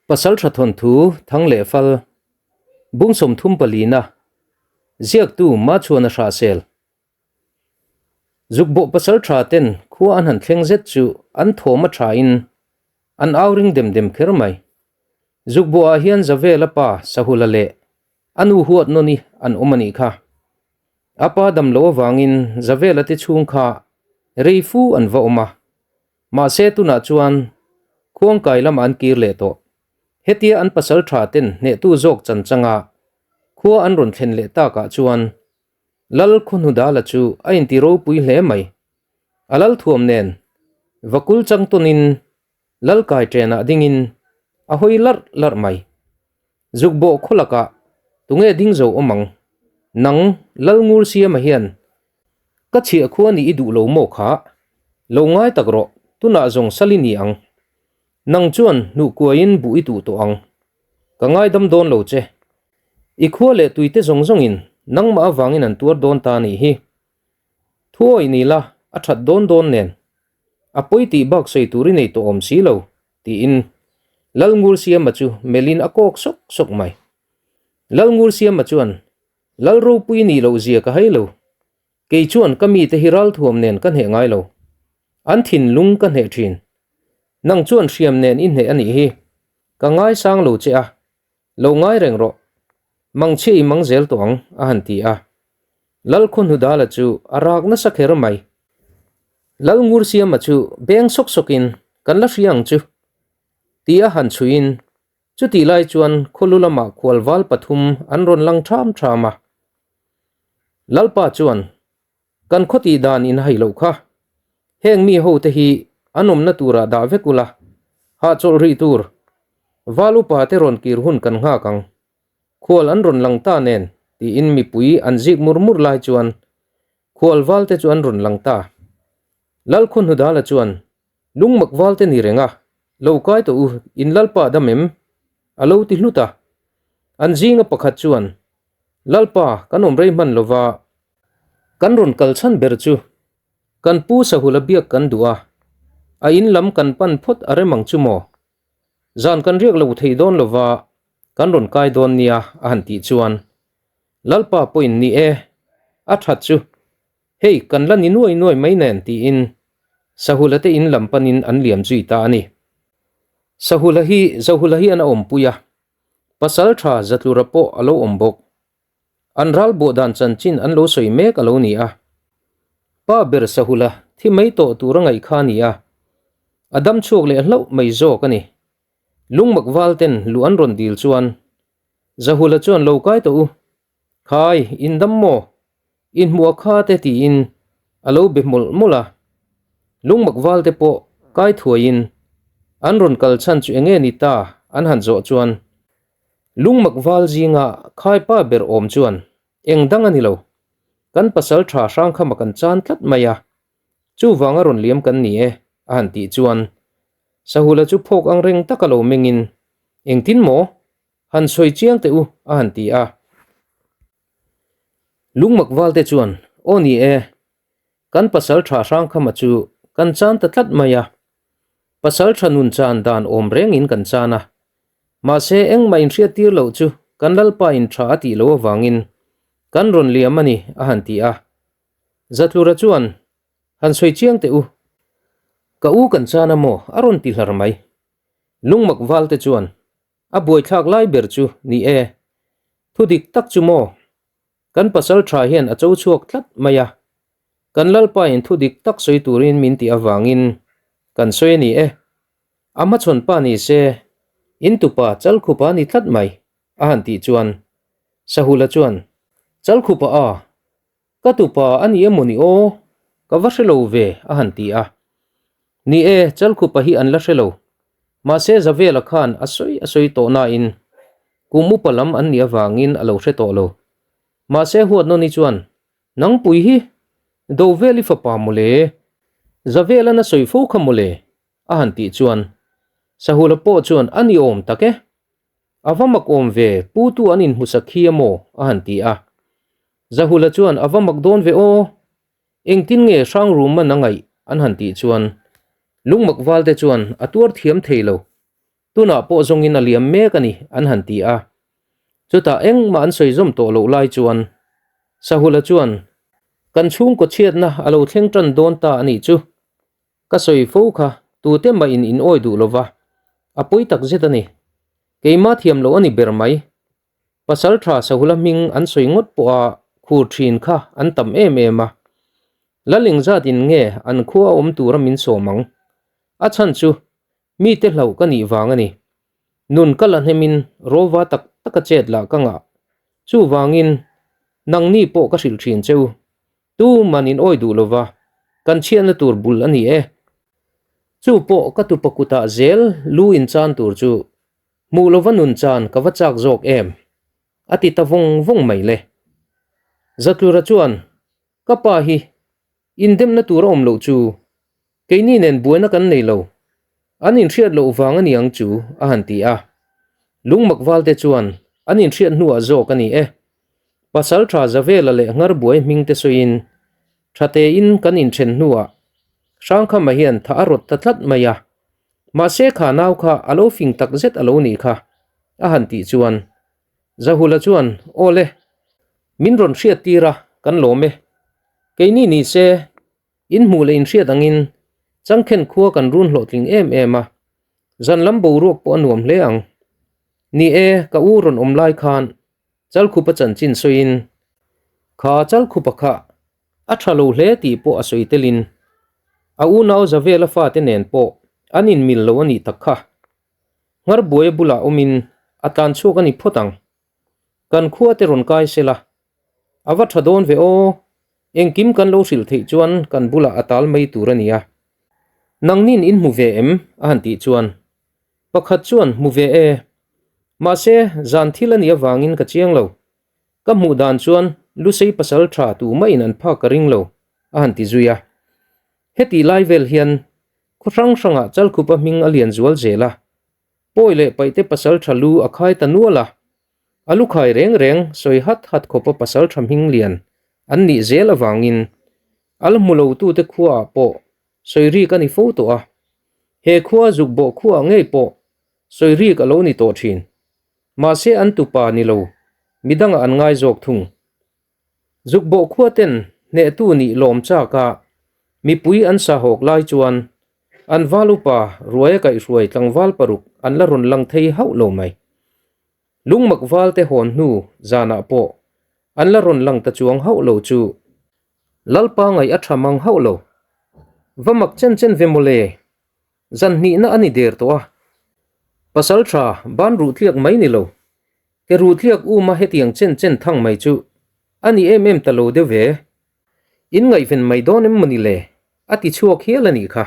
Pasaltha thawnthu thang leh fal bung 30 palina ziaktu Machuana Hrahsel Zukbawh pasaltha ten khua an han thleng zet chu an thawm a tha in an au ring dem dem kher mai. Zukbawh ah hian Zavela pa Sahula leh a nu huat nawn i an awm a nih kha. A pa dam loh avangin Zavela te chhung kha rei fu an va awm a. Mahse tunah chuan khuangkai lamah an kir leh tawh. Hetia an pasal tha ten hnehtu zawk chan changa khua an rawn thlen leh takah chuan Lal Khuhnudala chu a inti ropui hle mai. A lal thuam nen vakul chang tawnin lal kai ṭenah dingin a hawi larh larh mai. Zukbawh khaw lakah tunge ding zo awm ang? Nang Lal Ngur Siama hian ka chhiah khua nih i duh lo maw kha? Lo ngai tak rawh, tunah zawng sal i ni ang. Nang chuan hnuh kuaiin buh i duh tawh ang. Ka ngaidam dawn lo che. I khua leh tuite zawng zawngin nangmah avangin an tuar dawn ta nih hi. Thuawi ni la, a that dawn dawn nen. A pawi tih bak sawi tur i nei tawh awm si lo, tiin Lalngursiama chu melhin a kawk sawk sawk mai. Lalngursiama chuan, Lal ropui nih loh zia ka hai lo. Kei chuan ka mite hi ralthuam nen ka hneh ngai lo. An thinlung ka hneh thin. Nang chuan hriam nen i hneh a nih hi. Ka ngaisang lo che a, Lo ngai reng rawh. Mang chhiah i mang zel tawh ang, a han ti a. Lal Khuhnudala chu a rak nasa kher mai. Lal Ngursiama chu beng sawk sawkin, Kan la hria ang chu, ti a han chhuiin, chutih lai chuan khawlu lamah khualval pathum an rawn lang ṭham ṭham a. Lalpa chuan, Kan khaw tih dan in hai loh kha. Heng mi ho te hi an awmna turah dah vek ula, hahchawlh rih tur. Val upa te rawn kir hun kan nghak ang. Khual an rawn lang ta nen tiin mipui an zik mur mur lai chuan khual val te chu an rawn lang ta. Lalkhuhnudala chuan Lungmak val te ni reng a, lo kai tawh u, in Lalpa dam em? A lo ti hlut a. An zinga pakhat chuan, Lalpa, kan awm rei hman lova, Kan rawn kal chhan ber chu kan pu Sahula biak kan duh a, a in lam kan pan phawt a rem ang chu maw? Zan kan riak lo thei dawn lova kan rawn kai dawn nia a han tih chuan Lalpa pawhin ni e, a that chu hei kan la ni nuai nuai mai nen tiin Sahula te in lam panin an liam zui ta a ni. Sahula hi Zahula hi an a awmpui a, pasal tha Zatlura pawh a lo awm bawk. An ral buah dan chanchin an lo sawi mek a lo ni a. Pa ber Sahula thi mai tawh tur a ngaih kha a ni a. A dam chhuak leh hlauh mai zawk a ni. Lungmak val ten luh an rawn dil chuan Zahula chuan lo kai tawh u. Khai, in dam maw? In hmuh a kha te tiin a lo be mawlh mawlh a. Lungmak val te pawh kai thuaiin an rawn kal chhan chu enge ni ta an han zawh chuan Lungmak val zinga khaipa ber awm chuan eng dang a ni lo. Kan pasal tha hrangkhama kan chan tlat mai a, chuvang a rawn liam kan ni e, a han tih chuan Sahula chu phawk ang reng taka lo mengin, Engtin maw? Han sawi chiang teh u, a han ti a. Lungmak val te chuan, Aw ni e, kan pasal tha hrangkhama chu kan chan ta tlat mai a, pasal tha nun chan dan awm rengin kan chan a, Mahse, engmah inhriat tir loh chu kan Lalpa in tha a tih loh avangin kan rawn liam a ni, a han ti a. Zatlura chuan, Han sawi chiang teh u. Ka u kan chan a maw? a rawn ti hlar mai. Lungmak val te chuan, A buaithlak lai ber chu ni e. Thu dik tak chu maw? Kan pasal tha hian a cho chhuak tlat mai a. Kan Lalpa in thu dik tak sawi turin min tih avangin kan sawi a ni e. A hmachhawn pa ni se, in tupa Chalkhupa ni tlat mai, a han tih chuan Sahula chuan, Chalkhupa a, ka tupa a ni emaw ni aw, ka va hre lo ve, a han ti a. Ni e, Chalkhupa hi an la hre lo. Mahse Zavela khan a sawi a sawi tawh nain kum upa lam an nih avangin a lo hre tawh lo. Mahse Huatnawni chuan, Nangpui hi, Doveli fapa mawle, Zavela'n a sawi fo kha mawle, A han tih chuan Sahula pawh chuan a ni awm tak e. A va mak awm ve, pu tu an inhmusak khi a maw? a han ti a. Zahula chuan a va mak dawn ve aw. Engtin nge Hrangruman a ngaih? an han tih chuan Lungmak valte chuan a tuar thiam thei lo. Tunah pawh zawngin a liam mek a ni, an han ti a. Chutah engmah an sawi zawm tawh loh lai chuan Sahula chuan, Kan chhungkaw chhiatna a lo thleng tan dawn ta a nih chu. Ka sawi fo kha tute mah in in awi duh lova, a pawi tak zet a ni. Keimah thiam loh a ni ber mai. Pasal tha Sahula hming an sawi ngawt pawha khur thin kha an tam em em a. Lal engzat in nge an khua a awm tura min sawm ang? A chhan chu mite hlauh ka nih vang a ni. Nun ka la hnemin rawva tak taka chet lah ka ngah. Chuvangin nangni pawh ka hrilh thin che u. Tuman in awi duh lova, kan chhiatna tur bul a ni e. Chu pawh ka tupa kutah zel lu in chan tur chu hmuh lova nun chan ka va chak zawk em? A ti ta vawng vawng mai le. Zatlura chuan, Ka pa hi indemna tur a awm loh chu keini nen buaina kan nei lo, an inhriat loh vang a ni ang chu, a han ti a. Lungmak valte chuan an inhriat hnuah zawk a ni e. Pasal tha Zavela leh Ngarbuai hming te sawiin tha tein kan inthen hnuah Hrangkhama hian tha a rawt ta tlat mai a. Mahse kha nau kha a lo fing tak zet a lo nih kha, a han tih chuan Zahula chuan, Aw le, min rawn hriat tir a, kan lawm e. Keini ni se, in hmuh leh inhriat angin Changkhen khua kan run hlawhtling em em a, zan lam boruak pawh a nuam hle ang. Ni e, ka u rawn awm lai khan Chalkhupa chanchin sawiin, Kha Chalkhupa kha a tha lo hle tih pawh a sawi telin, a unau Zavela fate nen pawh an inmil lo a nih tak kha. Ngarbuaia bulah awmin a tlan chhuak a ni phawt ang. Kan khua te rawn kai sela, a va tha dawn ve aw, engkim kan lo hrilh theih chuan kan bulah a tal mai tur a nia. Nangnin in hmu ve em? a han tih chuan Pakhat chuan hmu ve e. Mahse, zan thil a nih avangin ka chiang lo. Ka hmuh dan chuan Lusei pasal tha tu maiin an phak ka ring lo, a han ti zui a. Heti lai vel hian khaw hrang hrangah Chalkhupa hming a lian zual zel a. Pawi leh Paihte pasal tha lu a khai ta nual a. A lu khai reng reng sawi hat hat khawpa pasal tha hming lian an nih zel avangin al hmu lo tute khuaah pawh Sawi rik a ni fo tawh a, he khua zuk bawh khuaah ngei pawh sawi rik a lo ni tawh thin. Mahse an tupa ni lo, midangah an ngai zawk thung. Zuk bawh khua ten hnehtu nih lawm chak a, mipui an sahawk lai chuan an val upa ruaia kaihhruai tlangval paruk an la rawn lang thei hauh lo mai. Lungmak valte hawn hnu zanah pawh an la rawn lang ta chuang hauh lo chu Lalpa ngaih a tha mang hauh lo. Va mak chen chen ve mawle. Zan hnihna a ni der tawh a. Pasal tha ban ruh tliak mai ni lo. Ke ruh tliak uma hetiang chen chen thang mai chu a ni em em ta lo deuh ve. In ngaihven mai dawn em mawni le? A ti chhuak hial a nih kha.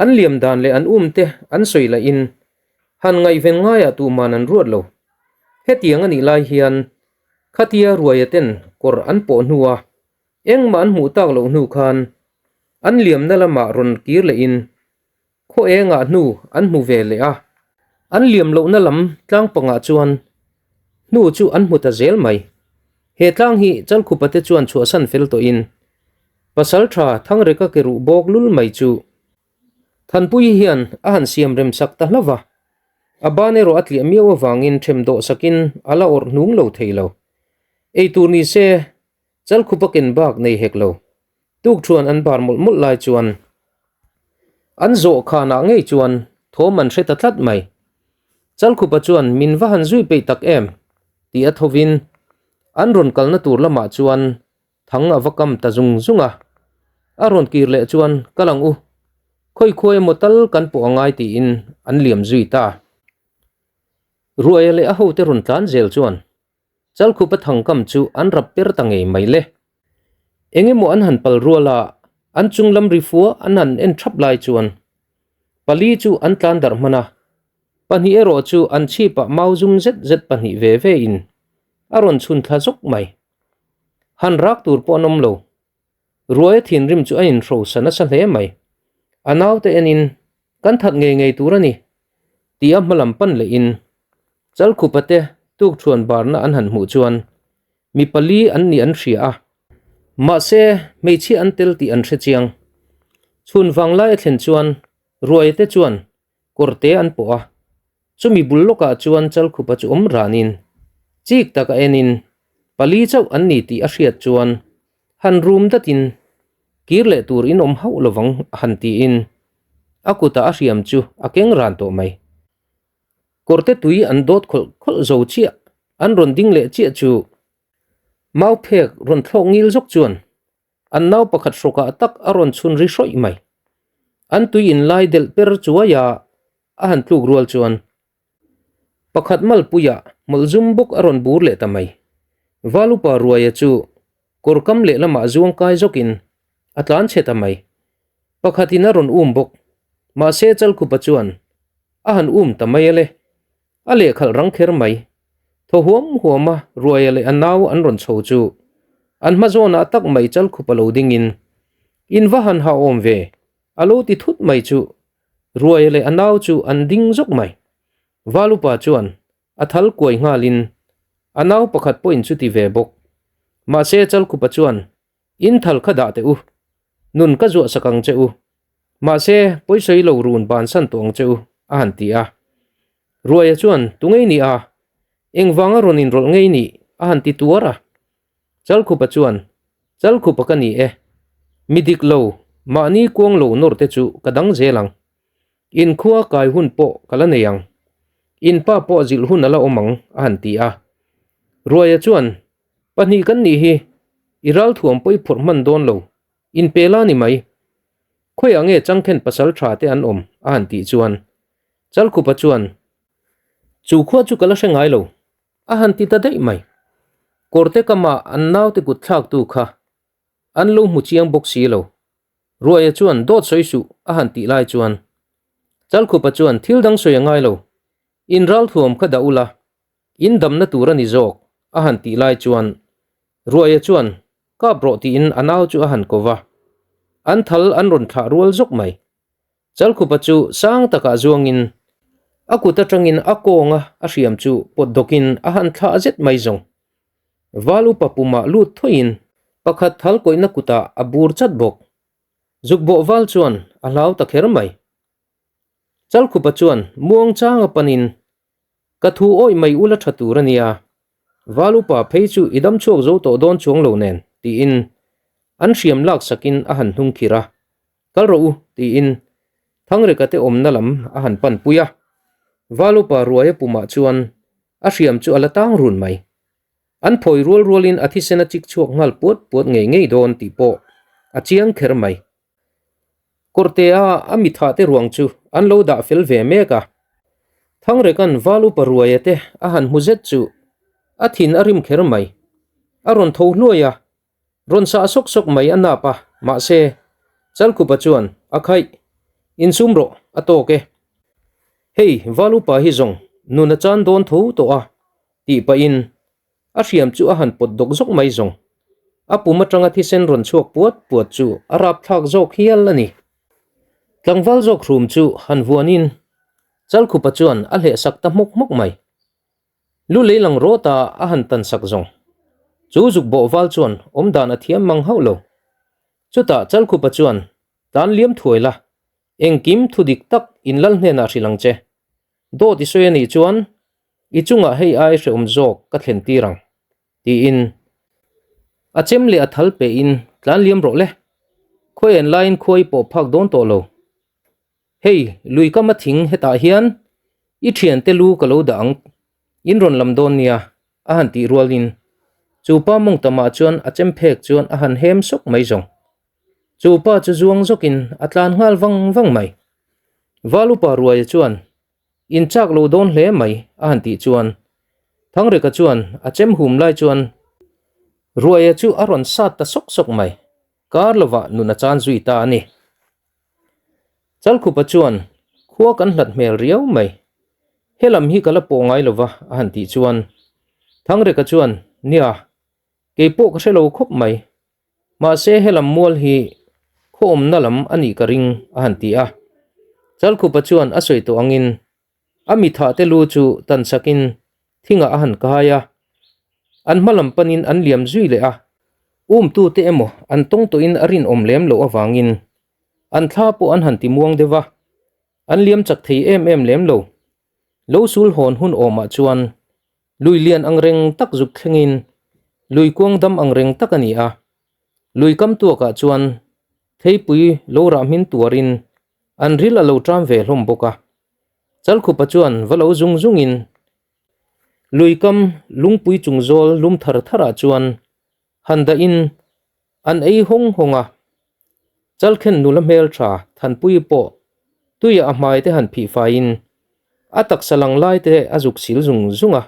An liam dan leh an um te an sawi lahin han ngaihven ngaiah tuhman an ruat lo. Hetiang a nih lai hian Khatia ruaia ten kawr an pawh hnua engmah an hmuh tak loh hnu khan an liamna lamah rawn kir lehin khaw engah hnu an hmu ve leh a. An liam lohna lam tlang pangah chuan hnu chu an hmu ta zel mai. He tlang hi Chalkhupa te chuan chhuahsan fel tawhin pasal tha Thangreka ke ruh bawk lul mai chu Thanpuii hian a han siam rem sak ta hlauh va, a ban erawh a tliah miau avangin them dawh sakin a la awrh hnung lo thei lo. Ei tur ni se, Chalkhupa ken bak nei hek lo. Tukthuan an bar mawlh mawlh lai chuan an zawh khanah ngei chuan thawm an hre ta tlat mai. Chalkhupa chuan min va han zui peih tak em? tih a thovin an rawn kalna tur lamah chuan Thang a va kam ta zung zung a, a rawn kir leh chuan kal ang u, khawi khuai emaw tal kan pawh a ngai tiin an liam zui ta. Ruaia leh a hote rawn tlan zel chuan Chalkhupa thangkam chu an rap per ta ngei mai le. Eng emaw an han pal rual a, an chung lam ri fua an han en thap lai chuan pali chu an tlan darh hman a, pahnih erawh chu an chhipah mau zum zet zet pahnih ve ve in a rawn chhun thla zawk mai. Han rak tur pawh an awm lo. Ruaia thinrim chu a inhrosa nasa hle mai. A naute enin, Kan that ngei ngei tur a ni, tih a hmalam pan lehin Chalkhupa te tukthuan barna an han hmuh chuan mi pali an nih an hria a. Mahse, hmeichhia an tel tih an hre chiang. Chhun vanglai a thlen chuan Ruaia te chuan kawrte an pawh a. Chumi bul lawkah chuan Chalkhupa chu awm ranin chik taka enin pali chauh an ni tih a hriat chuan han rum datin kir leh tur in awm hauh lovang a han tiin a kutah a hriam chu a keng ran tawh mai. Kawrte tui an dawt khawlh khawlh zo chiah an rawn ding leh chiah chu Mau phek rawn thlawk ngil zawk chuan an nau pakhat hrawkah tak a rawn chhun ri hrawih mai. An tui in lai delh per chuai a, a han tluk rual chuan pakhat malpuiah hmawlh zum bawk a rawn bur leh ta mai. Valupa Ruaia chu kawr kam lehlamah zuang kai zawkin a tlan chhe ta mai. Pakhatin a rawn um bawk. Mahse Chalkhupa chuan a han um ta mai a le. A lehkhalh rang kher mai. Thaw huam huam a, Ruaia leh a nau an rawn chho chu an hma zawnah tak mai Chalkhupa lo dingin, In va han ha awm ve, a lo ti thut mai chu Ruaia leh a nau chu an ding zawk mai. Valupa chuan a thal kuai nghalin a nau pakhat pawhin chu ti ve bawk. Mahse Chalkhupa chuan, In thal kha dah teh u, nun ka zuah sak ang che u, Mahse, pawisawi lo run bansan tawh ang che u, a han ti a. Ruaia chuan, Tu ngei ni a? Engvanga rawn inrawlh ngei ni? a han ti tuar a. Chalkhupa chuan, Chalkhupa ka ni e. Mi dik lo, mahni kuang lo nawr te chu ka dang zel ang. In khua kai hun pawh ka la nei ang. In pa pawh zilh hun a la awm ang, a han ti a. Ruaia chuan, Pahnih kan nih hi, i ralthuam pawh i phawrh hman dawn lo, Inpe la ni mai. Khawiah nge Changkhen pasal tha te an awm? a han tih chuan Chalkhupa chuan, Chu khua chu ka la hre ngai lo, a han ti ta daih mai. Kawrte kama an naute kut thlaktu kha an lo hmu chiang bawk si lo. Ruaia chuan dawt sawi suh a han tih lai chuan Chalkhupa chuan thil dang sawi a ngai lo, in ralthuam kha dah ula, in damna tur a ni zawk a han tih lai chuan Ruaia chuan Kap rawh tiin a nau chu a han ko va, an thal an rawn thlah rual zawk mai. Chalkhupa chu sang takah zuangin a kut atangin a kawnga a hriam chu pawt dawkin a han thlah zet mai zawng. Val upa pumah lut thawhin pakhat thal kawihna kutah a bur chat bawk. Zukbawh val chuan a hlau ta kher mai. Chalkhupa chuan muang changa panin Ka thu awih mai ula tha tur a nia, Val upa phei chu i dam chhuak zo tawh dawn chuang lo nen, tiin an hriam lak sakin a han hnung khir a, Kal rawh u, tiin Thangreka te awmna lam a han pan pui a. Val upa Ruaia pumah chuan a hriam chu a la tang run mai. An phawi rual rualin a thisen a chik chhuak nghal puat puat ngei ngei dawn tih pawh a chiang kher mai. Kawrtea a mithah te ruang chu an lo dah fel ve mek a. Thangreka'n Val Upa Ruaia te a han hmu zet chu a thin a rim kher mai. A rawn tho hluai a, rawn sah sawk sawk mai a nap a, mahse, Chalkhupa chuan a khaih, Insum rawh, a tawk e. Hei, Val Upa hi zawng nun a chan dawn tho tawh a, tih pahin A hriam chu a han pawt dawk zawk mai zawng. A pum atanga thisen rawn chhuak puat puat chu a rapthlak zawk hial a ni. Tlangval zawk hrum chu han vuanin Chalkhupa chuan a hleh sak ta hmawk hmawk mai. Lu lei lang rawta a han tan sak zawng. Chu zuk bawh val chuan awmdan a thiam mang hauh lo. Chutah Chalkhupa chuan tlan liam thuai la, engkim thu dik tak in lal hnenah hrilh ang che. Dawt i sawi a nih chuan i chungah hei ai hrehawm zawk ka thlen tir ang, tiin a chem leh a thal pehin tlan liam rawh le, khawi en laiin khuai pawh phak dawn tawh lo. Hei, lui kam a thing hetah hian i thiante lu ka lo dah ang, in rawn lam dawn nia, a han tih rualin chu pa mawng tamah chuan a chem phek chuan a han hem sawk mai zawng. Chu pa chu zuang zawkin a tlan nghal vang vang mai. Val upa Ruaia chuan, In chak lo dawn hle mai, a han tih chuan Thangreka chuan a chem hum lai chuan Ruaia chu a rawn sat ta sawk sawk mai, kar lovah nun a chan zui ta a ni. Chalkhupa chuan, Khua kan hlat hmel riau mai, helam hi ka la pawh ngai lova, a han tih chuan Thangreka chuan, Nia, kei pawh ka hre lo khawp mai, Mahse helam mual hi khaw awmna lam a nih ka ring a han ti a. Chalkhupa chuan a sawi tawh angin a mithah te lu chu tan sakin thingah a han kai a. An hma lam panin an liam zui leh a. Umtute emaw an tawng tawhin a rinawm lem loh avangin an thla pawh an han ti muang deuh a, an liam chak thei em em lem lo. Lo sul hawn hun awmah chuan lui lian ang reng tak zuk thlengin lui kuang dam ang reng tak a ni a. Lui kam tuakah chuan theipui lo rah hmin tuarin an ril a lo ṭam ve hlawm bawk a. Chalkhupa chuan va lo zung zungin lui kam lungpui chung zawl lum thar tharah chuan han dahin an ei hawng hawng a. Chalkhen nula hmeltha Thanpuii pawh tuiah a hmai te han phih faiin a taksa lang lai te a zuk sil zung zung a.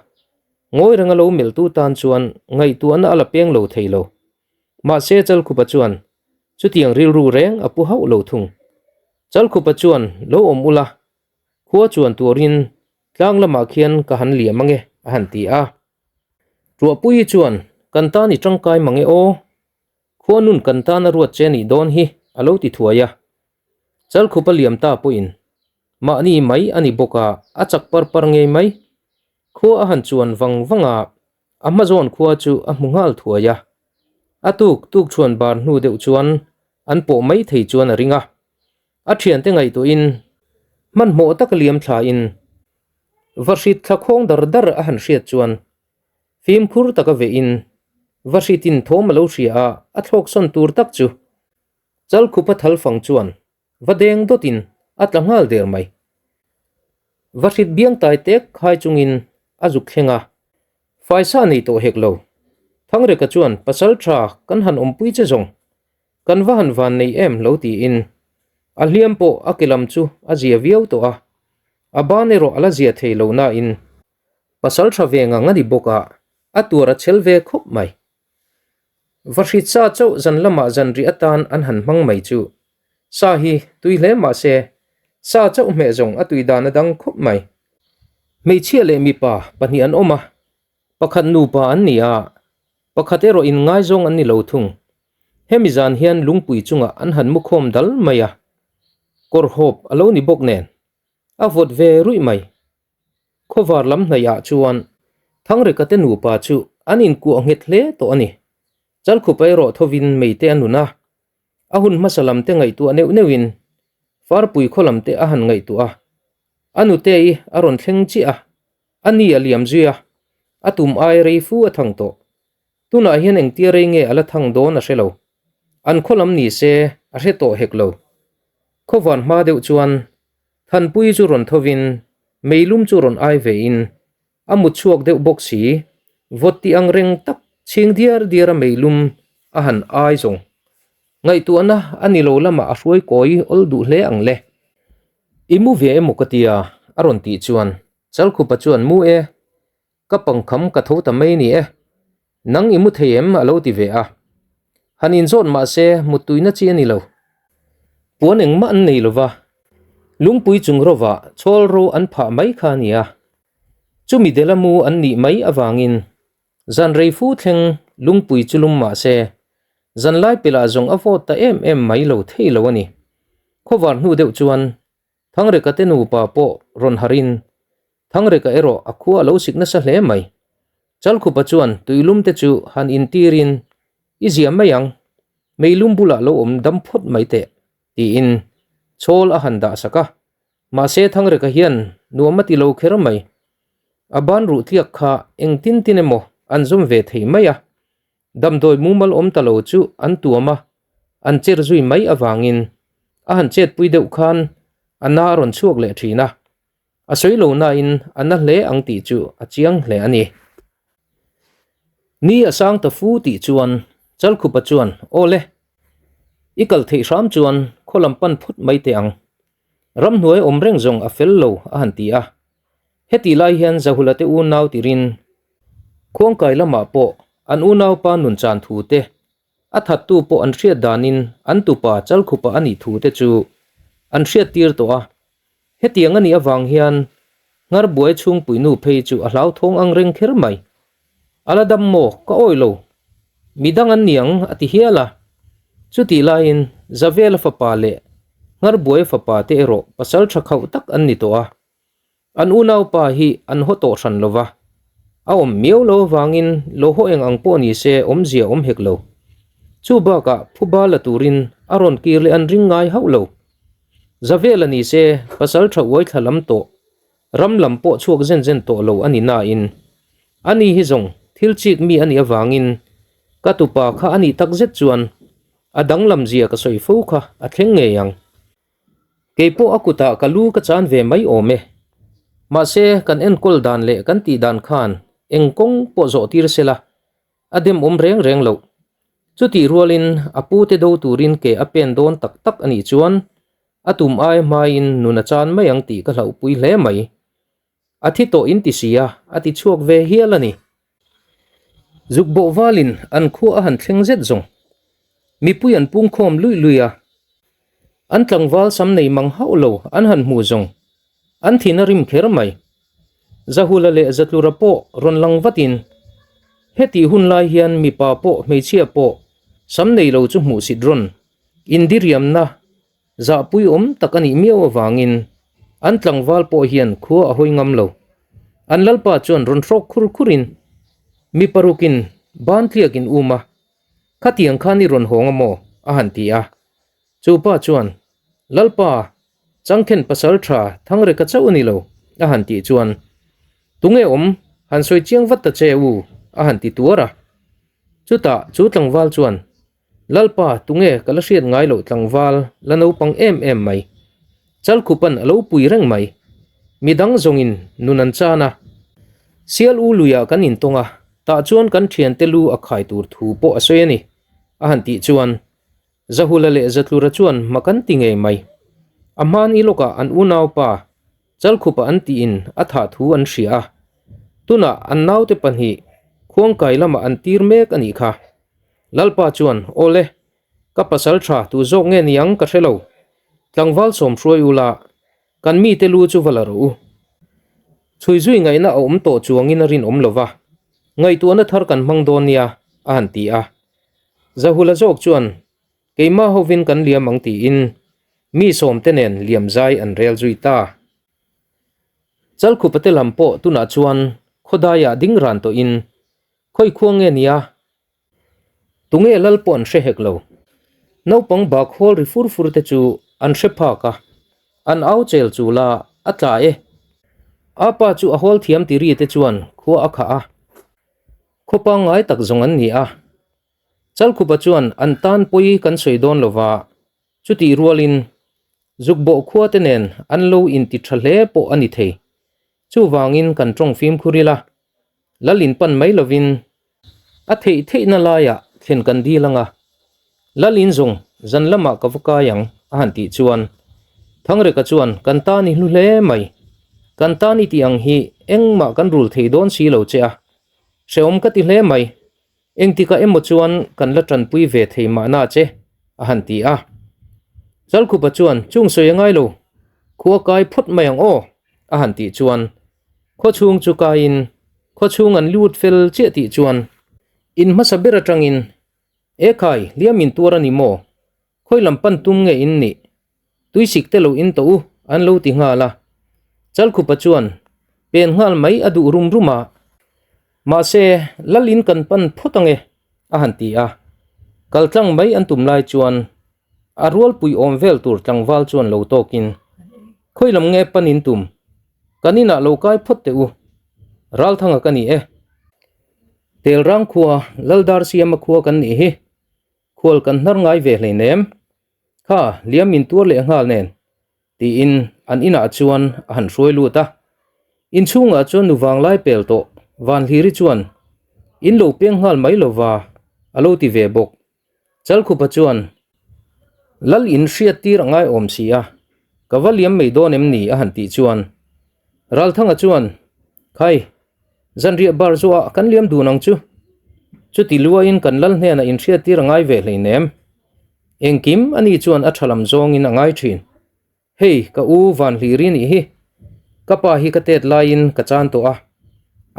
Ngawi renga lo melhtu tan chuan ngaihtuahna a la peng lo thei lo. Mahse Chalkhupa chuan chutiang rilru reng a pu hauh lo thung. Chalkhupa chuan lo awm ula, khua chuan turin tlang lamah khian ka han liam ange a han ti a. Tuahpuii chuan, Kan tan i tangkai mang e aw. Khuanun kan tan a ruat che nih dawn hi, a lo ti thuai a. Chalkhupa liam ta pawhin, Mahni mai a ni bawk a, a chak par par ngei mai. Khua a han chuan vang vang a, a hmazawn khua chu a hmu nghal thuai a. A tuk tuk chhuan bar hnu deuh chuan an pawh mai thei chuan a ring a. A thiante ngaihtuahin hmanhmawh taka liam thlain Vahrit thla khawng dar dar a han hriat chuan fimkhur taka vehin Vahritin thawm a lo hria a, a thlawk sawn tur tak chu Chalkhupa thalfang chuan va deng dawtin a tla nghal der mai. Vahrit biang tai tek khai chungin a zuk thleng a, faisa nei tawh hek lo. Thangreka chuan pasal tha kan han awmpui che zawng Kan va han van nei em lo tiin a hliam pawh a ke lam chu a zia viau tawh a, a ban erawh a la zia thei lo nain pasal tha ve ngang a ni bawk a, a tuar a chhel ve khawp mai. Vahrit sa chauh zan lamah zan rih atan an han hmang mai chu sa hi tui hle mah se sa chauh hmeh zawng a tui dan a dang khawp mai. Hmeichhia leh mipa pahnih an awm a, pakhat nupa an ni a, pakhat erawh inngaizawng an ni lo thung. Hemi zan hian lungpui chungah an han mu khawm dal mai a, kawr hawp a lo ni bawk nen, a vawt ve ruih mai. Khawvar lam hnaihah chuan Thangreka te nupa chu an inkuah nghet hle tawh a ni. Chalkhupa erawh thovin meite a nun a, a hun hmasa lam te ngaihtuah neuh neuhin Farpui khaw lam te a han ngaihtuah a, a nutei a rawn thleng chiah a, a ni a liam zui a, a tum ai rei fu a thang tawh. Tunah hian engtia rei nge a la thang dawn a hre lo. An khaw lam ni se a hre tawh hek lo. Khawvan hma deuh chuan Thanpuii chu rawn thovin meilum chu rawn ai vein a mut chhuak deuh bawk si, vawt tih ang reng tak chhing diar diar a meilum a han ai zawng. Ngaihtuahna a ni lo lamah a hruai kawi awl duh hle ang le. I mu ve emaw ka tia a rawn tih chuan Chalkhupa chuan mu e. Ka pangkham ka tho ta mai ni e. Nang i mu thei em? a lo ti ve a. Han inzawt mah se muttuina chi a ni lo. Puan engmah an nei lo va, lungpui chung rovah chhawl ro an phah mai kha a ni a. Chumi dela mu an nih mai avangin zan rei fu thleng lungpui chu lum mah se zanlai pilah zawng a vawt ta em em mai lo thei lo a ni. Khawvar hnu deuh chuan Thangreka te nupa pawh rawn harin Thangreka erawh a khua a lo sik nasa hle mai. Chalkhupa chuan tuilum te chu han intirin, I zia mai ang, meilum bulah lo awm dam phawt mai teh, tiin chawl a han dah sak a. Mahse Thangreka hian nuam a ti lo kher mai. A ban ruh tliak kha engtin tin emaw an zawm ve thei mai a. Damdawi mumal awm ta lo chu an tuam a, an cher zui mai avangin a han chetpui deuh khan a na a rawn chhuak leh thin a. A sawi lo nain a na hle ang tih chu a chiang hle a ni. Ni a sang ta fu tih chuan Chalkhupa chuan, Aw le, i kal theih hram chuan khaw lam pan phut mai teh ang. Ramhnuai awm reng zawng a fel lo a han ti a. Hetih lai hian Zahula te unau tirin Khuangkai lamah pawh an unaupa nun chan thu te, a thattu pawh an hriat danin an tupa Chalkhupa a nih thu te chu an hriattir tawh a. Hetiang a nih avang hian Ngarbuai chhungpuinu phei chu a hlauthawng ang reng kher mai. A la dam maw? Ka awih lo. Midang an niang a ti hial a. Chutih laiin Zavela fapa leh Ngarbuaia fapa te erawh pasal tha khauh tak an ni tawh a. An unaupa hi an haw tawh hran lo va, a awm miau lo avangin lo haw eng ang pawh ni se awmzia awm hek lo. Chu bakah phuba la turin a rawn kir leh an ring ngai hauh lo. Zavela ni se pasal tha uai thla lam tawh. Ram lam pawh chhuak zen zen tawh lo a ni nain, ani hi zawng thil chik mi a nih avangin ka tupa kha a nih tak zet chuan a danglam zia ka sawi fo kha a thleng ngei ang. Kei pawh a kutah ka lu ka chan ve mai awm e. Mahse, kan enkawl dan leh kan tih dan khan eng kawng pawh zawh tir sela a demawm reng reng loh. Chutih rualin a pute do turin ke a pen dawn tak tak a nih chuan a tum ai hmain nun a chan mai ang tih ka hlauhpui hle mai. A thi tawh in ti si a, a ti chhuak ve hial a ni. Zuk bawh valin an khua a han thleng zet zawng. Mipui an pungkhawm luih luih a. An tlangval sam nei mang hauh lo an han hmu zawng. An thin a rim kher mai. Zahula leh Zatlura pawh rawn lang vatin, Hetih hun lai hian mipa pawh hmeichhia pawh sam nei lo chu hmuhsit rawn indiriamna Zahpui awm tak a nih miau avangin an tlangval pawh hian khua a hawi ngam lo. An lalpa chuan rawn hrawk khur khurin, Mi parukin ban tliakin um a, khatiang khan i rawn hawng a maw? a han ti a. Chu pa chuan, Lalpa, changkhen pasal tha Thangreka chauh a ni lo, a han tih chuan, Tunge awm, han sawi chiang vat ta che u, a han ti tuar a. Chutah chu tlangval chuan, Lalpa, tunge ka la hriat ngai loh tlangval la naupang em em mai. Chalkhupan a lo pui reng mai. Midang zawngin nun an chan a. Sial u luiah kan intawng a, tah chuan kan thiante lu a khai tur thu pawh a sawi a ni, a han tih chuan Zahula leh Zatlura chuan hma kan ti ngei mai. A hmani lawkah an unaupa Chalkhupa an tiin a thah thu an hria a. Tunah an naute pahnih Khuangkai lamah an tir mek a nih kha. Lalpa chuan, Awle, ka pasal tha tu zawk nge niang ka hre lo. Tlangval sawm hruai ula, kan mite lu chu va la rawh u. Chhui zui ngaihna a awm tawh chuangin a rinawm lo va, ngaihtuahna thar kan hmang dawn nia, a han ti a. Zahula zawk chuan, Keimah hovin kan liam ang tiin mi sawmte nen liam zai an rel zui ta. Chalkhupate lam pawh tunah chuan khawdaiah ding ran tawhin Khawi khua nge nia? Tunge lal pawh an hre hek lo. Naupang bak hawl ri fur fur te chu an hre phak a, an au chel chul a, a tla e. A pa chu a hawl thiam ti ri te chuan khua a khah a. Khaw pangngai tak zawng an ni a. Chalkhupa chuan an tan pawi kan sawi dawn lova, chutih rualin Zukbawh khua te nen an lo inti tha hle pawh a ni thei. Chuvangin kan tawng fimkhur ila, Lal in pan mai lovin a theih theihna laiah thlen kan dil anga, Lal in zawng zan lamah ka va kai ang a han tih chuan Thangreka chuan kan tan i hlu hle mai, kan tan i tih ang hi engmah kan rul thei dawn si lo che a, hrehawm ka ti hle mai, engtikah emaw chuan kan la tanpui ve thei mahna che a han ti a. Chalkhupa chuan chung sawi a ngai lo, khua kai phawt mai ang aw a han tih chuan Khaw chhung chu kaiin khaw chhung an lut fel chiah tih chuan in hmasa ber atangin Ekhai hliam in tuar a ni maw? Khawi lam pan tum nge in nih? Tuisik te lo in tawh u an lo ti nghal a. Chalkhupa chuan pen nghal mai a duh rum rum a, mahse lal in kan pan phawt ange a han ti a. Kal tlang mai an tum lai chuan a rualpui awm vel tur tlangval chuan lo tawkin Khawi lam nge pan in tum? Kan inah lo kai phawt teh u. Ralthanga ka ni e. Telrang khua, Laldar Siama khua kan nih hi. Khual kan hnar ngai ve hleinem. Kha, liam in tuar leh nghal nen. Tiin an inah chuan a han hruai lut a. Inchhungah chuan nu vanglai pel tawh Vanhliri chuan in lo peng nghal mai lova a lo ti ve bawk. Chalkhupa chuan, Lal in hriat tir a ngai awm si a, ka va liam mai dawn em ni? a han tih chuan Ralthanga chuan, Khai, zanriah bar zuah kan liam dun ang chu. Chuti luain kan lal hnenah in hriat tir a ngai ve hleinem. Engkim ani chuan a tha lam zawngin a ngai thin. Hei, ka u Vanhliri nih hi. Ka pa hi ka tet laiin ka chan tawh a,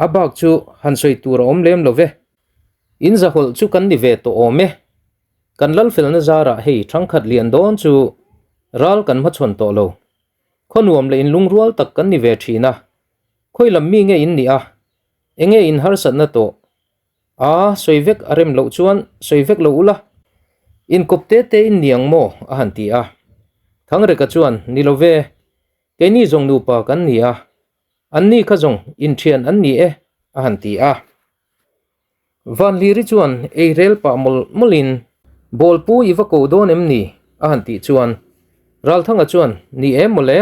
a bak chu han sawi tur a awm lem lo ve. In zahawlh chu kan ni ve tawh awm e. Kan lalfelna zarah hei thangkhat lian dawn chu ral kan hmachhawn tawh lo. Khaw nuam leh inlungrual tak kan ni ve thin a. Khawi lam mi nge in nih a? Enge in harsatna tawh? A, sawi vek a rem loh chuan sawi vek lo ula, inkawp te te in ni ang maw? a han ti a. Thangreka chuan, Ni lo ve, keini zawng nupa kan ni a. Anni kha zawng inthian an ni e, a han ti a. Vanhliri chuan ei rel pah mawlh mawlhin, Bawlpu i va ko dawn em ni? a han tih chuan Ralthanga chuan, Ni em mawle?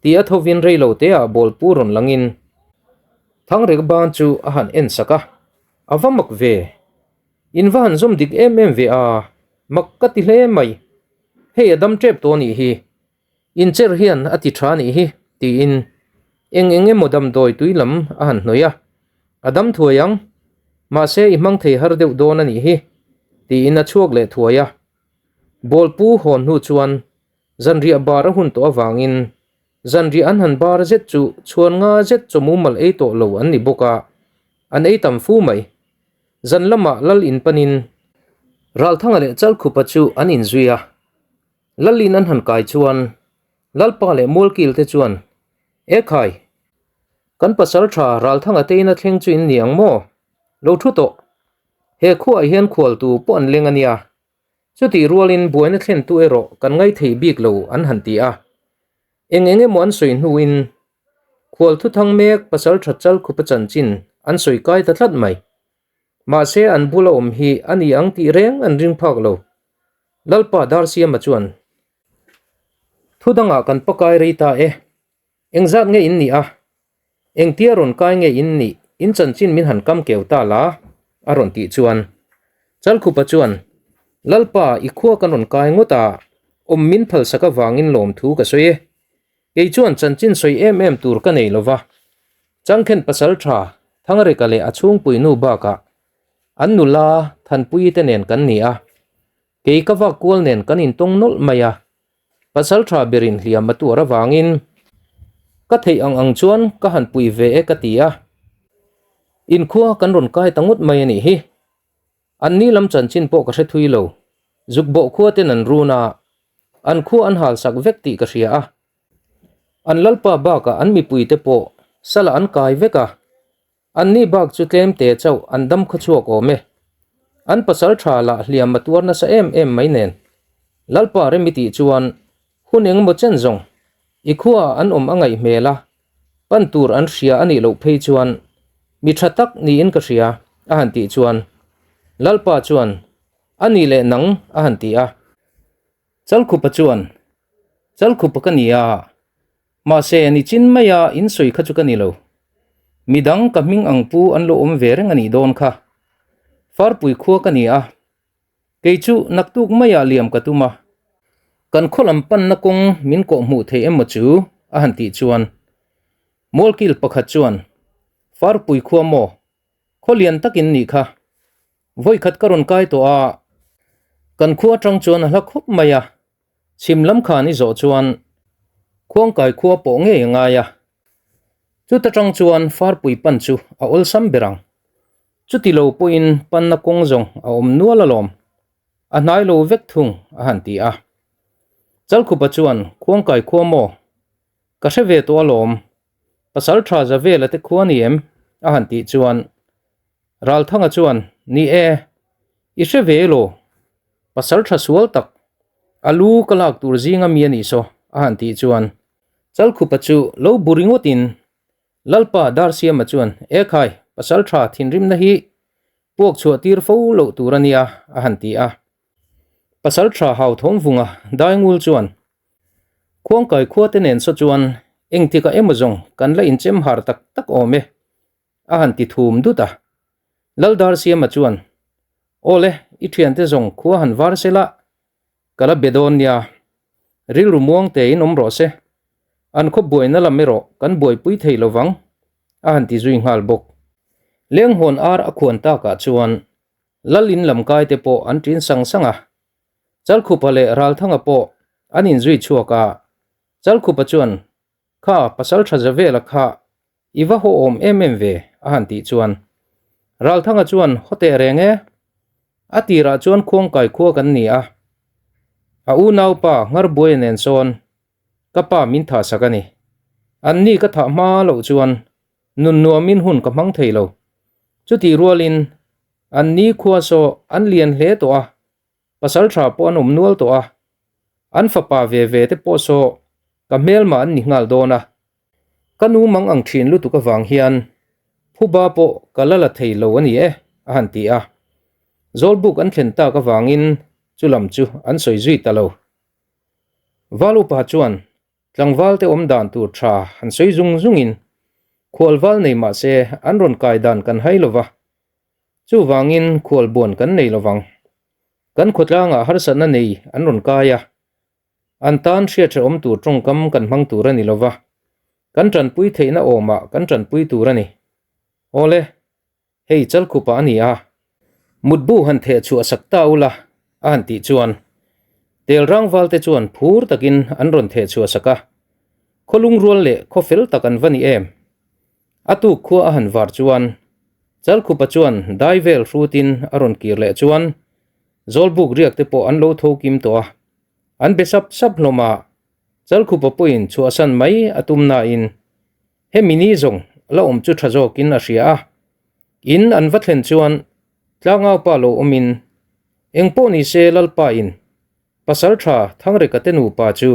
ti a thovin rei lo teah Bawlpu rawn langin Thangrek ban chu a han en sak a, A va mak ve! In va han zawm dik em em ve a, mak ka ti hle mai. Hei a dam tep tawh anih hi. Incher hian a ti tha nih hi, tiin eng eng emaw damdawi tui lam a han hnawih a, a dam thuai ang, mahse i hmang thei har deuh dawn a nih hi, tiin a chhuak leh thuai a. Bawlpu hawn hnu chuan zanriah bar a hun tawh avangin zanriah an han bar zet chu chhuan nga zet chaw mumal ei tawh lo an ni bawk a, an ei tam fu mai. Zan lamah lal in panin Ralthanga leh Chalkhupa chu an inzui a. Lalin an han kai chuan Lalpa leh Mualkil te chuan, E khai! Kan pasal tha Ralthanga te ina thleng chu in ni ang maw? Lo thu tawh. He khuaah hian khualtu pawh an leng a nia. Chutih rualin buaina thlentu erawh kan ngaithei bik lo an han ti a. Eng eng emaw an sawi hnuin khual thuthang mek pasal tha Chalkhupa chanchin an sawi kai ta tlat mai. Mahse an bula awm hi a ni ang tih reng an ring phak lo. Lalpa Darsiama chuan, Thu dangah kan pakai rei ta e. Engzat nge in nih a? Engtia rawn kai nge in nih? In chanchin min han kam keu ta la? a rawn tih chuan Chalkhupa chuan, Lalpa, i khua kan rawn kai ngawt a, awm min phalsak avangin lawmthu ka sawi e. Kei chuan chanchin sawi em em tur ka nei lova, Changkhen pasal tha Thangreka leh a chhungpui nu bakah an nula Thanpuii te nen kan ni a, kei ka vak kual nen kan intawng nawlh mai a, pasal tha berin hliam a tuar avangin ka theih ang ang chuan ka han pui ve e ka ti a, inkhua kan rawn kai ta ngawt mai a nih hi. Anni lam chanchin pawh ka hre thui lo, zukbawh khua ten an run a, an khua an hal sak vek tih ka hria a. An lalpa bakah an mipuite pawh salah an kai vek a, anni bak chu tlem te chauh an dam khaw chhuak awm e. An pasal tha lah hliam a tuar nasa em em mai nen. Lalpa rem i tih chuan hun engemaw chen zawng i khuaah an awm a ngaih hmel a, pan tur an hria a nih loh phei chuan mi tha tak niin ka hria a han tih chuan Lalpa chuan a nih leh nang a han ti a. Chalkhupa chuan, Chalkhupa ka ni a, mahse nichin maia in sawi kha chu ka ni lo. Midang ka hming ang pu an lo awm ve reng a nih dawn kha. Farpui khua ka ni a, kei chu naktuk maia liam ka tum a. Kan khaw lam panna kawng min kawh hmuh thei emaw chu a han tih chuan Mualkil pakhat chuan, Farpui khua maw? Khaw lian takin nih kha. Vawikhat ka rawn kai tawh a, kan khua atang chuan a hla khawp mai a, chhim lam khan i zawh chuan khuangkai khua pawh ngei a ngai a, chuta tang chuan farpui pan chu a awlsam ber ang. Chuti lo pawhin panna kawng zawng a awm nual alawm, a hnai lo vek thung a han ti a. Chalkhupa chuan khuangkai khua maw? Ka hre ve tawh alawm, pasal tha za vela te khua ni em? a han tih chuan Ralthanga chuan, Ni e, i hre ve elaw? Pasal tha sual tak, a lu ka lak tur zinga mi a nih saw, a han tih chuan Chalkhupa chu lo bu ringawtin Lalpa Darsiama chuan, E khai, pasal tha thinrimna hi puak chhuah tir fo loh tur a nia, a han ti a. Pasal tha Hauthawmvunga Daingul chuan, Khuangkai khua te nen saw chuan engtikah emaw zawng kan la inchem har tak tak awm e, a han ti thum dut a. Laldarsiama chuan, Awle, i thiante zawng khua han var se la, ka la be dawn nia. Rilru muang tein awm rawh se. An khaw buaina lam erawh kan buaipui thei lo vang, a han ti zui nghal bawk. Lenghawn ar a khuan takah chuan Lal in lam kai te pawh an ṭin sang sang a. Chalkhupa leh Ralthanga pawh an inzui chhuak a. Chalkhupa chuan, Kha, pasal tha za vela kha i va haw awm em em ve, a han tih chuan. Ralthanga chuan, Haw teh reng e. A tirah chuan khuangkai khua kan ni a. A unaupa Ngarbuaia nen sawn ka pa min thahsak a ni. Anni ka thah hma loh chuan nun nuamin hun ka hmang thei lo. Chutih rualin anni khua saw an lian hle tawh a, pasal tha pawh an awm nual tawh a, an fapa ve ve te pawh saw ka hmelmah an ni nghal dawn a. Ka nu mang ang thin lutuk avang hian phuba pawh ka la la thei lo a ni e, a han ti a. Zawlbuk an thlen tak avangin chu lam chu an sawi zui ta lo. Val upa chuan tlangval te awm dan tur tha han sawi zung zungin khualval nei mah se an rawn kai dan kan hai lo va, chuvangin khualbuan kan nei lo vang. Kan khawtlangah harsatna nei an rawn kai a, An tan hriathrehawm tur tawngkam kan hmang tur a ni lova, kan tanpui theihna awmah kan tanpui tur a ni. Awle, hei Chalkhupa a ni a, mutbu han theh chhuah sak ta ula a han tih chuan Telrangval te chuan phur takin an rawn theh chhuah sak a, khaw lungrual leh khaw fel tak an va ni em? A tuk khua a han var chuan Chalkhupa chuan dai vel hrutin a rawn kir leh chuan Zawlbuk riak te pawh an lo tho kim tawh a, An be sap sap hlawm a, Chalkhupa pawhin chhuahsan mai a tum nain hemi ni zawng la awm chu tha zawkin a hria a. In an va thlen chuan tlangaupa lo awmin engpawh ni se Lalpa in pasal tha Thangreka te nupa chu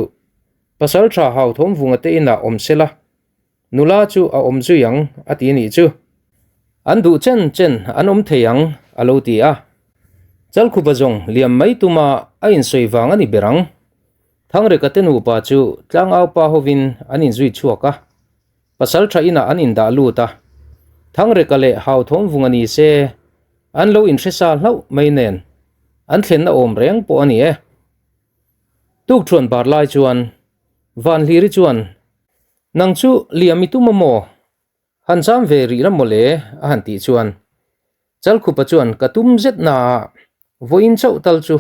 pasal tha Hauthawmvunga te inah awm sela nula chu a awm zui ang a ti nih chu. An duh chen chen an awm thei ang a lo ti a. Chalkhupa zawng liam mai tuma a insawi vang a ni ber ang. Thangreka te nupa chu tlangau pa hovin an inzui chhuak a, pasal tha inah an indah lut a. Thangreka leh Hauthawmvunga ni se an lo inhre sa hlauh mai nen an thlenna awm reng pawh a ni e. Tukṭhuan bar lai chuan Vanhliri chuan Nang chu liam i tum a maw? Han cham ve rih la mawle a han tih chuan Chalkhupa chuan ka tum zet na a, vawiin chauh tal chu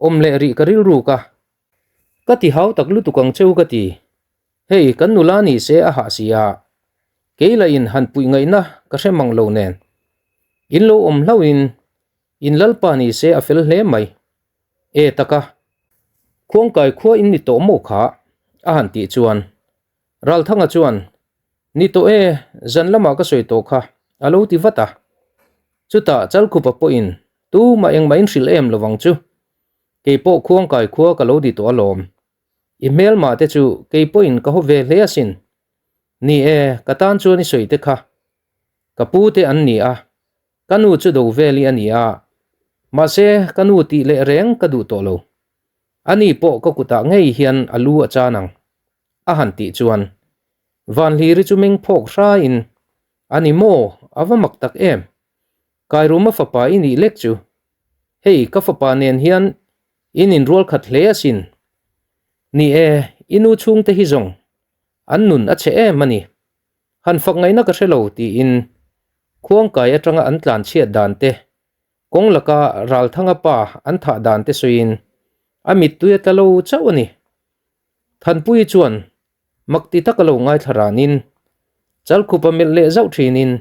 awm leh rih ka rilruk a. Ka ti hau tak lutuk ang cheu ka ti. Hei kan nula ni se a hah si a, kei lah in han puih ngaihna ka hre mang lo nen. In lo awm hlauhin in lalpa ni se a fel hle mai. E taka, khuangkai khua in ni tawh maw kha? a han tih chuan Ralthanga chuan, Ni tawh e, zan lamah ka sawi tawh kha, a lo ti vat a. Chutah Chalkhupa pawhin tumah engmah in hrilh em lovang chu, kei pawh khuangkai khua ka lo di tawh alawm. I hmelmah te chu kei pawhin ka haw ve hle asin. Ni e, ka tan chuan i sawi te kha. Ka pu te an ni a, Ka nu chu do veli a ni a, mahse ka nu tih leh reng ka duh tawh lo. Ani pawh ka kutah ngei hian a lu a chan ang, a han tih chuan Vanhliri chu meng phawk hraiin, A ni maw, a va mak tak em? Kairuma fapa i nih lek chu. Hei ka fapa nen hian in inrual khat hle asin. Ni e, i nu chhungte hi zawng an nun a chhe em a ni. Han fak ngaihna ka hre lo tiin khuangkai atanga an tlan chhiat dan te, kawng laka Ralthanga pa an thah dan te sawiin a mittui a tla lo chauh a ni. Thanpuii chuan mak ti taka lo ngaithla ranin Chalkhupa melh leh zauh thinin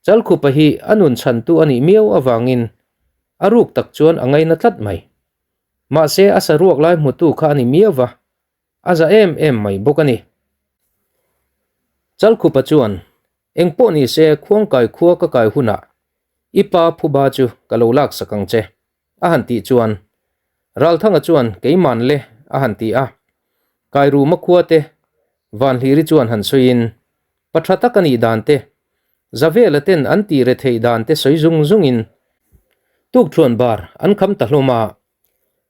Chalkhupa hi a nun chhantu a nih miau avangin a ruk tak chuan a ngaina tlat mai. Mahse a saruak lai hmutu kha a ni miau va. A za em em mai bawk a ni. Chalkhupa chuan, Eng pawh ni se khuangkai khua ka kai hunah i pa phuba chu ka lo laksak ang che, a han tih chuan Ralthanga chuan keiman le a han ti a. Kairuma khua te Vanhliri chuan han sawiin, Pa tha tak a nih dan te, Zavela ten an tih re theih dan te sawi zung zungin tukthuan bar an kham ta hlawm a.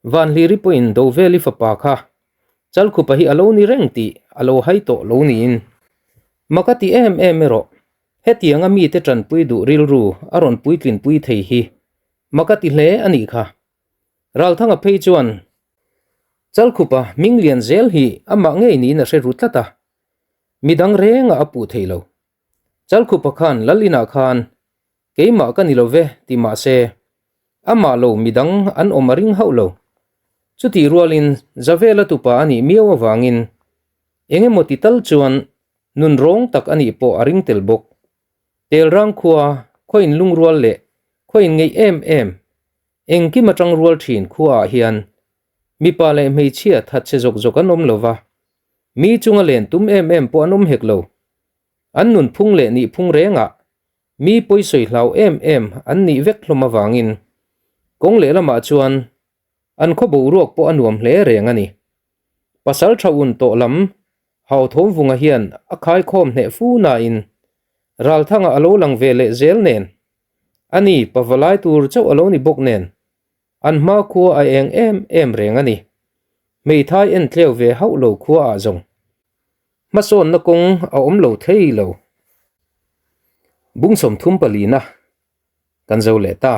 Vanhliri pawhin Doveli fapa kha Chalkhupa hi a lo ni reng tih a lo hai tawh lo niin. Mak a ti em em erawh, hetianga mite tanpui duh rilru a rawn puitlinpui thei hi mak a ti hle a nih kha. Ralthanga phei chuan Chalkhupa hming lian zel hi amah ngei niin a hre ru tlat a, midang rengah a puh thei lo. Chalkhupa khan Lal inah khan Keimah ka ni lo ve ti mah se, amah lo midang an awm a ring hauh lo. Chutih rualin Zavela tupa a nih miau avangin eng emaw ti tal chuan nun rawng tak a nih pawh a ring tel bawk. Telrang khua, khaw inlungrual leh khaw inngeih em em, engkim atang rual thin khuaah hian mipa leh hmeichhia thatchhe zawk zawk an awm lo va, mi chunga len tum em em pawh an awm hek lo. An nunphung leh nihphung rengah Mi pawisawi hlau em em an nih vek hlawm avangin kawng lehlamah chuan an khaw boruak pawh a nuam hle reng a ni. Pasal tha un tawh lam Hauthawmvunga hian a khaikhawm hneh fu nain Ralthanga a lo lang ve leh zel nen, ani pavalai tur chauh a lo ni bawk nen, an hma khua a eng em em reng a ni. Hmeithai en tleu ve hauh lo khua ah zawng. Hmasawnna kawng a awm lo thei lo. Bung 34 na kan zo leh ta.